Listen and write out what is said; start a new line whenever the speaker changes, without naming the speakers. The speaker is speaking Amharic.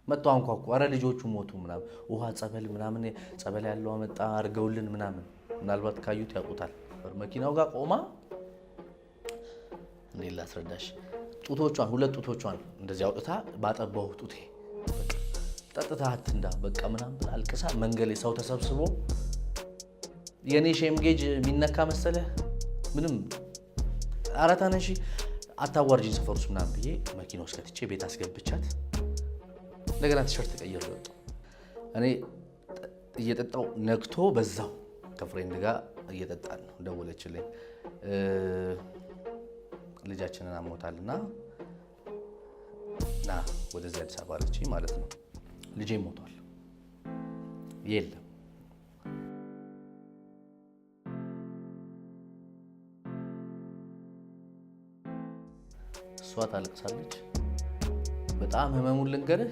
መጥቶ አንኳኩ። አረ ልጆቹ ሞቱ ምናምን፣ ውሃ ጸበል ምናምን፣ ጸበል ያለው አመጣ አድርገውልን ምናምን። ምናልባት ካዩት ያውቁታል። መኪናው ጋር ቆማ፣ እንዴት ላስረዳሽ፣ ጡቶቿን፣ ሁለት ጡቶቿን እንደዚህ አውጥታ ባጠባው ጡቴ ጠጥታ አትንዳ በቃ ምናምን ብላ አልቅሳ መንገድ ላይ ሰው ተሰብስቦ የእኔ shame gauge የሚነካ መሰለህ? ምንም፣ ኧረ ተነሺ አታዋርጂኝ ሰፈር ውስጥ ምናምን ብዬ መኪና ውስጥ ከትቼ ቤት አስገብቻት እንደገና ቲሸርት ቀይሬ ወጣሁ። እኔ እየጠጣው ነግቶ በዛው ከ friend ጋር እየጠጣን ነው። ደወለችልኝ። ልጃችንን አሞታልና ና ወደዚህ አዲስ አበባ አለችኝ ማለት ነው። ልጄ ሞቷል፣ የለም። እሷ ታለቅሳለች። በጣም ህመሙን ልንገርህ፣